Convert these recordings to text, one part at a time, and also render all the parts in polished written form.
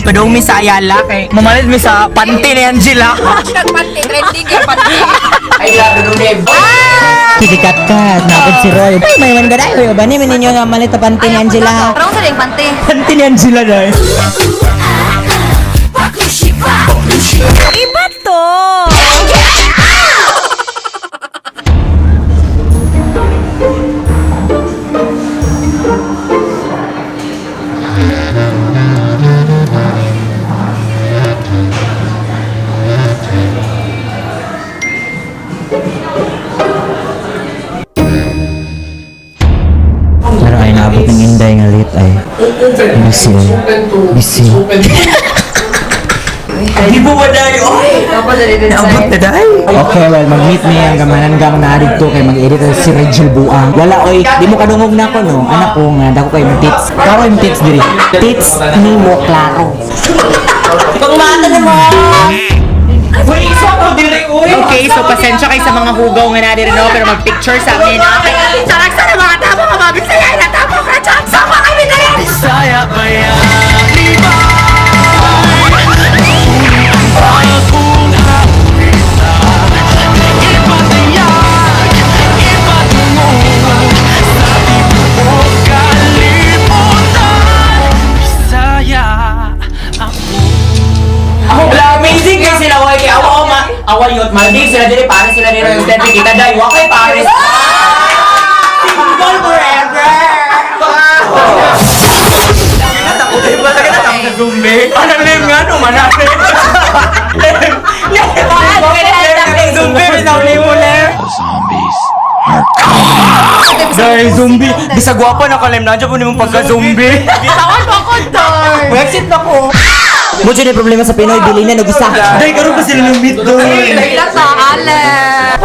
Padung mi sa Ayala kay mamalit mi sa panty ni Angela. #panty, trending yung panty. Ay, grabe nung name. Kitikat ka, napod si Roy. Ay, may man gaday. Uy, ba ni ninyo nga malit na panty ni Angela. Parang sa rin panty. Panty ni Angela dai. Iba to! Pero ay naabot ng Inday nga late ay. Busy ay. Busy. Di ba waday? Oy! Naabot na day. Okay, well, mag-meet me ang gamanan gang na dito kay mag-edit si Rachel Buang. Wala oy, di mo kadungog na ko no. Anak ko nga dako kay mong tits. Klaro yung tits diri. Tits ni mo klaro. Okay, so pasensya kay sa mga hugaw nga na diri no, pero mag-picture sa amin. Okay. Charag sa mga tabo nga mabig sa na tabo ka charag sama kami na yan. Bisaya ba yan? Ipatayag, ipatungo sa tibuok kalibutan. Bisaya ako. Wala, amazing kay sila oy kay awa ma awa yot Maldives sila diri pare sila diri yung steady kita dai wa kay Paris. Single forever. Zombie. Ano lim nga no manate. Lem. Lem. Zombie bitaw limo lem. Dahil zombie, bisag gwapa na kalem na po nimong pagka-zombie. Bitawan mo ako, Dor! Exit na ko. Mucho ni problema sa Pinoy, bili na og isa. Dahil karon pa sila lumit doon. Wala sa Ale!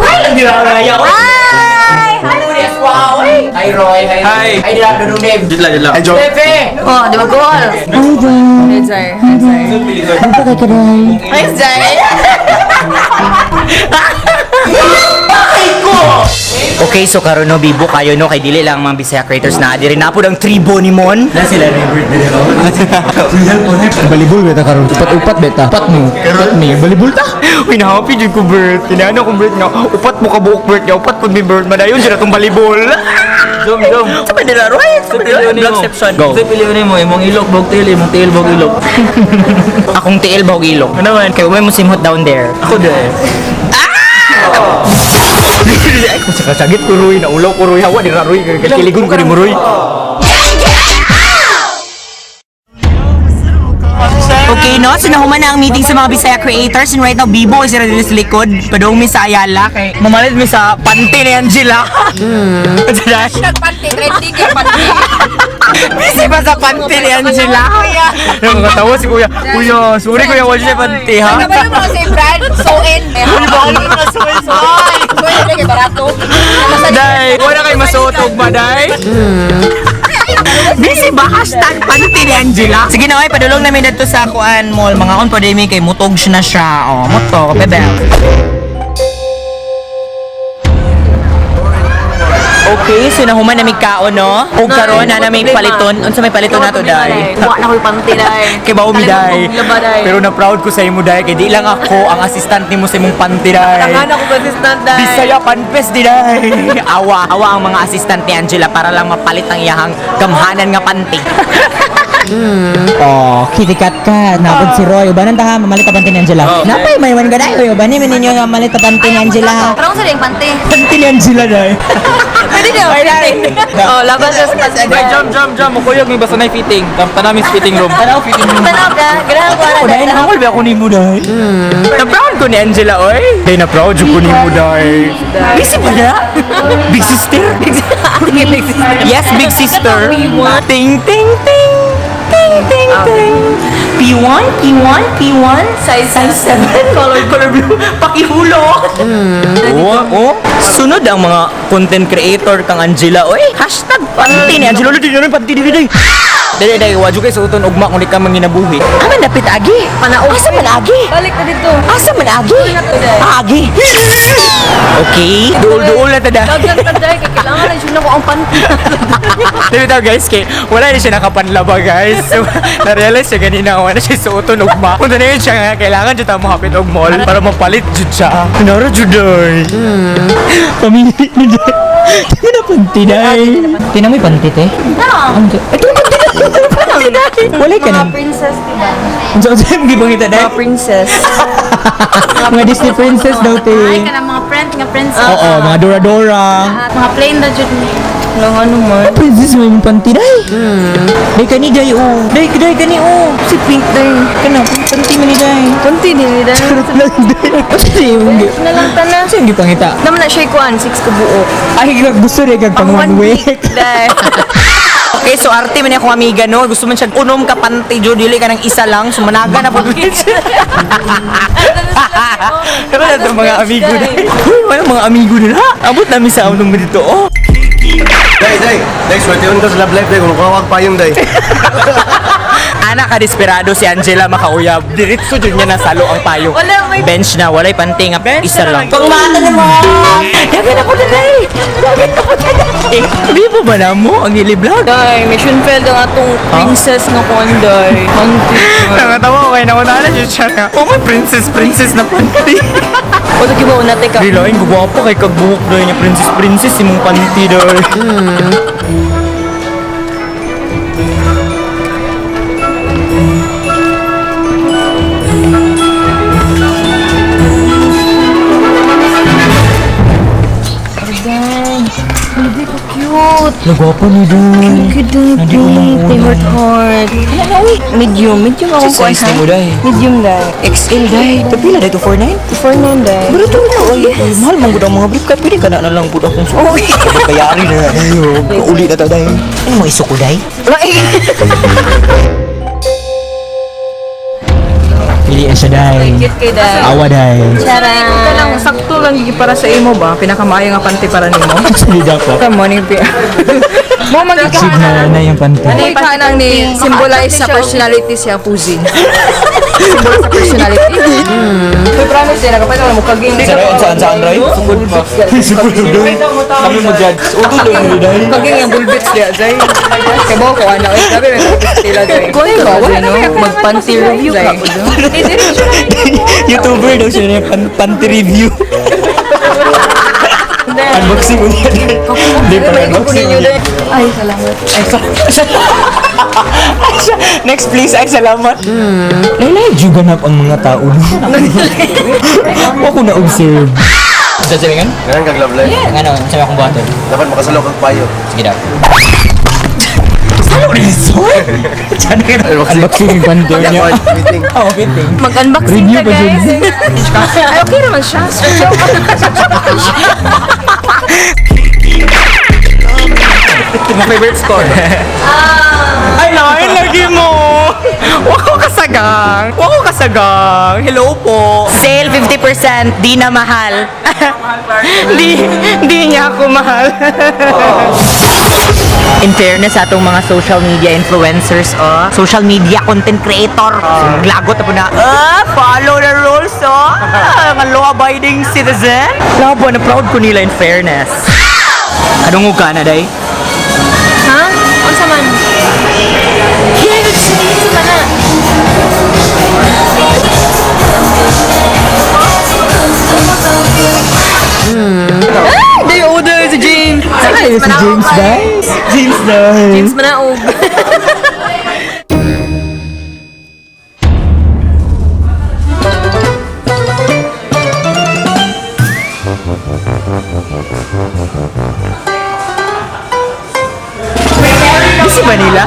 Ay, hindi na kaya. Hi! Yes, wow. Hi, Roy. Hi. Hi. Hi, dila dunong name. Dila, dila. Ay, joke. Pepe. Oh, di ba goal? Ay, Jay. Hi, Jay. Hi, Jay. Ano pa kay kaday? Hi, Jay. Okay, so karon no bibo kayo no kay dili lang mga Bisaya creators na diri na pud ang tribo ni Mon. Na sila na yung birthday nila. Balibol beta karon. Upat-upat beta. Upat mo. Upat ni. Balibol ta. Uy, na happy jud ko birth. Tinano kong birth nga. Upat mo ka buok birth nga. Upat pud mi birth madayon jud atong balibol. Zoom, zoom. Sa Manila, Roy. Sa Manila, Vlogception. Go. Kasi piliin mo, imong ilok, bog tiil, imong tiil, bog ilok. Akong tiil ba og ilok? Ano man? Kay umay mo simhot down there. Ako dahil. Ay, kung sa kasagit ko, Roy. Naulaw ko, Roy. Hawa, di ra, Roy. Kiligon ko ni mo, Roy. Okay, no? So, nahuman na ang meeting sa mga Bisaya creators. And right now, Bibo is diri sa likod. Padung mi sa Ayala. Kay mamalit mi sa panty ni Angela. #panty, trending yung panty. Busy pa sa panty ni Angela. Nakakatawa si Kuya. Kuya, sorry Kuya, wala siya panty, ha? Ano ba yung mga si Brad? Soen. Ano ba yung mga soen? Soen. Soen, kay barato. Day, wala kay masuotog ba, Day? Busy ba? #panty ni Angela. Sige na, oy, padulong namin dito sa Kuan Mall. Mga on pwede mi kay mutog siya na siya. Oh, mutog, bebel. Okay, so nahuman na mi kaon, no? O karon na may paliton. Unsa may paliton nato, Day? Wa na ko'y panty, Day. Kay bao mi, Day. Laba, Day. Pero na proud ko sa imo, Day. Kay di lang ako ang assistant nimo sa imong panty, Day. Tangan ako assistant, Day. Bisaya panpes di day. Awa, awa ang mga assistant ni Angela para lang mapalit ang iyahang gamhanan nga panty. Oh, kitikat ka. Napod si Roy. Ubanan ta ha, mamalit na panty ni Angela. Okay. Napay may man gaday. Uy, ubanin ninyo nga malit na panty ni Angela. Parang sa rin panty. Panty ni Angela dai. Pwede niyo, fitting. Oh, laban sa panty. Ay, jump, jump, jump. Makuyog, may basta na yung fitting. Tanami sa fitting room. Tanaw, fitting room. Tanaw ka. Ganahan ko Oh, na. dahil nangol ba ako nimo day? Na proud ko ni Angela oy. Dahil na proud ko nimo day. Busy ba na? Big sister? Yes, big sister. Ting ting ting. Ting ting ting. P1, P1, P1, size size 7, color color blue. Pakihulo. Oh, oh. Sunod ang mga content creator kang Angela oy. #panty ni Angela. Di na panty di di. Dili dai wa jud kay suoton ugma kung di ka manginabuhi. Aman dapit agi. Panaog. Asa man agi? Balik na dito. Asa man agi? Agi. Okay. Duol-duol na tada. Daghan ta day kay kailangan na jud nako ang panty. Dili daw guys kay wala na siya nakapanlaba guys. So na-realize siya ganina wala na siya suoton ugma. Kung na yun siya nga kailangan jud ta mohapit og mall para mapalit jud siya. Naro jud day. Pamili ni day. Di na panty day. Tingnan mo yung panty te. Ito yung panty day. Panty day. Wala ka na. Mga princess, diba? Unsa unsa yung gibangita day? Mga princess. Mga Disney princess daw te. Ay, kanang mga friend nga princess. Oo, mga Dora Dora. Mga plain na jud ni. Nang ano man. Princess mo yung panty day. Day kani day oh. Day day kani oh. Si pink day. Kana panty man ni day. Panty din ni day. Charot lang day. Unsa yung Na lang tanan. Unsa yung gipangita? Naman na siya kuan, 6 ka buok. Ay, gusto rin kag pang one week. Day. Okay, so arte man akong amiga no. Gusto man siya unom ka panty jud dili ka ng isa lang sumanaga na pud. Pero na itong mga amigo na. Uy, wala mga amigo nila. Abot namin sa unong dito. Oh. Day, day, day, swerte yun ka sa love life, day. Kung kawag pa yun, day. Ana ka desperado si Angela makauyab. Diretso jud niya nasalo ang payo. Wala, may- bench na, walay panty nga isa lang. Pangmata na mo. Dagan ako na day. Dagan ako na day. Bibo ba na mo ang ili-vlog? Day, mission failed ang atong princess nga kuan day. Panty. Nakatawa ko kayo nauna na siya nga. Oh my princess, princess na panty. O lagi ba una teka. Di lain, gwapo kay kagbuhok daw niya princess, princess imong panty daw. Cute. Nagwapo ni Doy. Cute day. Nandito mong Pink. ulo. Heart heart. Medium. Medium ako kuan Size ni mo, day. Medium day. XL day. Kapila dito 49? 49 day. Pero ito na, oy. Mahal man gud ang mga brief. Kaya pwede ka na na lang pud akong suot. Kayari na. Uli na ta, day. Ano mo isuko, day? Pili na siya, day. Cute kay day. Awa, day. Charan. Ka lang, sakto lang gigi para sa imo ba? Pinakamaayo nga panty para nimo. Actually, dapat. Come on, yung Mo Signal na yung panty. Ano yung kanang ni symbolize sa personality siya Puzin. Symbol sa personality. May promise din ako pa mo kaging. Saan, saan, Roy? Sukod pa. Sukod doon. Kami mo judge. Utol doon, day. Kaging yung bulbits diya, Zay. Kabo ko ano, eh, sabi may sila Zay. Kuya ba wala no magpanty review ka. YouTuber daw siya na panty review. Unboxing mo niya. Hindi pa unboxing mo niya. Ay, salamat. Ay, siya. Next please. Ay, salamat. Laylay, ganap ang mga tao. No? Ako na-observe. Sa sabi nga? Ganun kag love life. Ano, sabi akong buhaton. Dapat makasalo kag payo. Sige daw. Salo rin Unboxing yung panty niya. Meeting. Oh, fitting. Mag-unboxing Review ka pa dyan. guys. Ay, okay naman siya. My favorite score. Ay, lain lagi mo! Wako kasagang! Wako kasagang! Hello po! Sale 50%, di na mahal. Di, di niya ako mahal. In fairness sa atong mga social media influencers, oh, social media content creator, so, maglagot na po na, follow the rules, oh, mga law-abiding citizen. Labo na proud ko nila in fairness. Kadungog ka na, day? Ha? Unsa man? Unsa man na? Ay, day order si James. Ay, si James Day? James Day. James Manaog. Busy ba nila?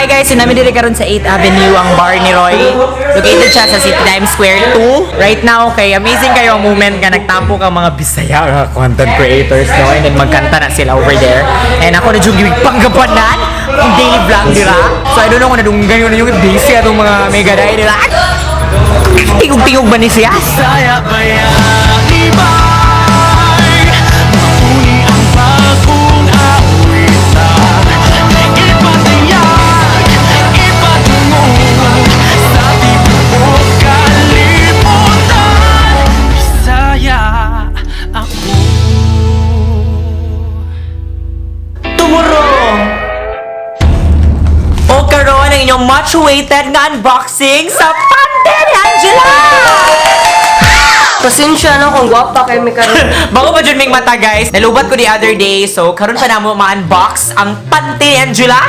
Hi guys, so namin diri karon sa 8th Avenue ang bar ni Roy. Located siya sa City Times Square 2. Right now, kay amazing kayo ang moment nga nagtampo ka mga Bisaya nga content creators no and then magkanta na sila over there. And ako na jud panggapanan ang daily vlog dira. So I don't know kung nadunggan yun yung busy atong mga mega day dira. Tingog-tingog ba ni siya? Mauni ang bagong awitan. Much awaited nga unboxing sa panty ni Angela! Pasensya na kung gwapa kay mi karon. Bago pa dyan ming mata, guys. Nalubat ko the other day, so karon pa namo ma-unbox ang panty ni Angela.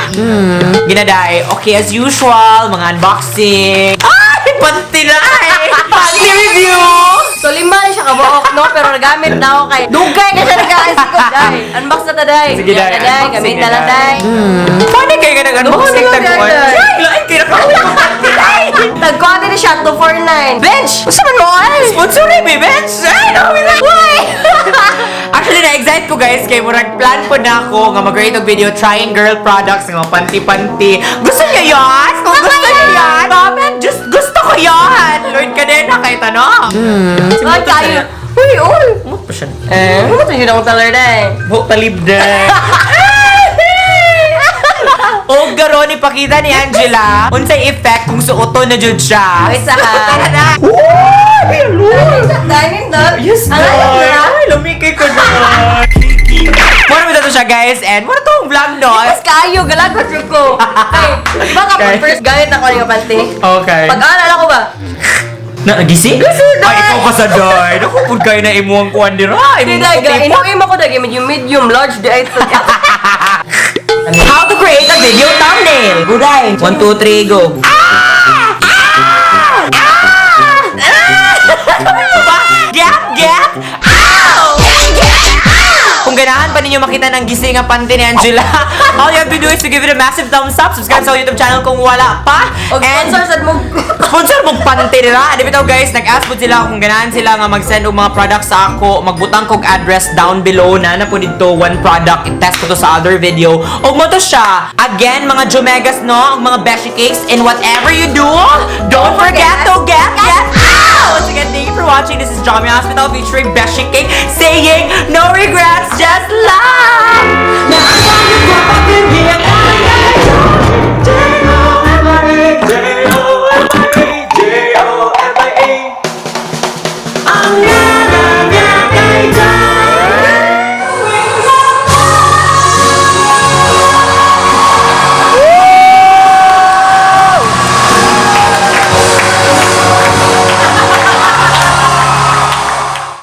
Ginaday. Okay, as usual, mga unboxing. Ay! Panty na eh! Panty review! So lima na siya kabuok, no? Pero nagamit na ako kay dugay ka siya nag-aasi ko, day. Unbox na ta, day. Sige, day. Yan na, day. Unboxing Gamit na, na lang, day. day. Paano kayo nga nag-unboxing Dugo, tagpuan? day. Ay, lain kayo nakakuha day! Tagkuha din siya, 249. Bench! Usa man mo ay! Sponsor eh, baby! Ay, no, why? Actually, na-excite ko, guys, kay murag plan po na ako nga mag-create og video trying girl products nga mga panty-panty. Gusto niyo yan? Kung gusto niyo yan, comment, just gusto ko yan! Lord ka din, kahit ano. Ay, kayo. Uy, uy! Mo pa siya. Eh, mo to yun akong taler, day. Buhok talib na. O garon ipakita ni Angela unsay effect kung suoton na jud siya. Wait sa ha. Tara na. Uy, Lord. Dining dog. Yes, Ang alam Day. na. Ay, lumikay ko na. Muna mo to siya, guys. And muna tong vlog, no? Mas kaayo, galagot jud ko. Ay, baka Okay. pag first gamit ako nga panty. Okay. Pag alala ko ba? Na, nagising? Ay, ikaw ka sa day. Naku, pud kayo na imuang kuwan dira. Di Imong day, kutipon. inuim ako day, medium, medium, large, di ay. How to create a video thumbnail. Guday! 1, 2, 3, go. Ah! Ah! Ah! Ah! Get, get, ow! Kung ganahan pa ninyo makita ng gising ang panty ni Angela, all you have to do is to give it a massive thumbs up, subscribe sa YouTube channel kung wala pa, Og and sponsor sad mo. Sponsor mong panty nila. Di bitaw, guys, nag-ask po sila kung ganahan sila nga mag-send og mga products sa ako, magbutang kog address down below na na po dito one product, i-test ko to sa other video. Og mo to siya. Again, mga Jomegas, no, ang mga beshi cakes, and whatever you do, don't forget to get out! Once again, thank you for watching. This is Jomi Hospital featuring Beshi Cake saying no regrets, just